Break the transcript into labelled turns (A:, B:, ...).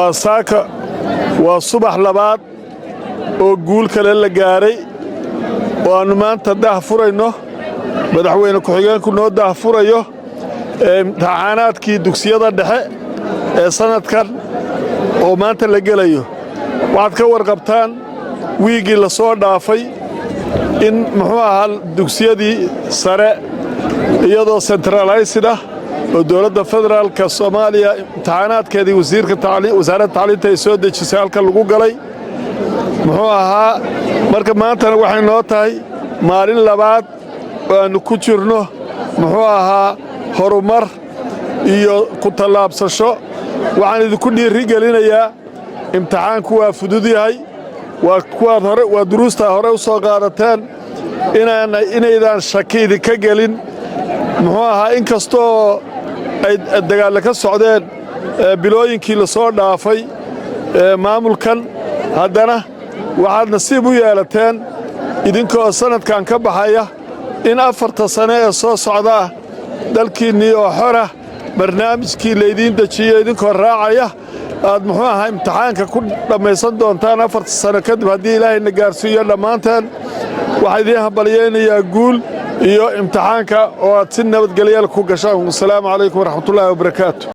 A: Waa saaka, waa subax labaad oo guul kale la gaaray oo aannu maanta daah furayno, madaxweyne ku-xigeenku noo daah furayo imtixaanaadkii dugsiyada dhexe ee sannadkan oo maanta la gelayo. Waxaad ka warqabtaan wiiggii la soo dhaafay in, muxuu ahaa, dugsiyadii sare iyadoo centralized ah oo dowladda federaalka Soomaaliya imtixaanaadkeedii wasiirka wasaaradda tacliinta ay soo dejisay halka lagu galay, muxuu ahaa. Marka maantana waxay noo tahay maalin labaad oo aannu ku jirno, muxuu ahaa, horumar iyo ku tallaabsasho. Waxaan idinku dhiirri gelinayaa, imtixaanku waa fudud yahay, waa kuwaad hore, waa duruustaa hore u soo qaadateen, inaydaan shaki idinka gelin. Muxuu ahaa, inkastoo ay dagaalle ka socdeen bilooyinkii la soo dhaafay maamulkan, haddana waxaad nasiib u yeelateen idinkoo sannadkan ka baxaya in 4ta sane ee soo socdaa dalkiinnii oo xora barnaamijkii laydiin dejiyo idinkoo raacaya aad, muxuu ahaa, imtixaanka ku dhammaysan doontaan 4ta sano kadib, haddii Ilaahayna gaarsiiyo. Dhammaanteen waxaa idiin hambalyaynayaa guul iyo imtixaanka oo aad si nabadgelyaal ku gashaan. Wasalaamu calaykum waraxmatullaahi wabarakaatu.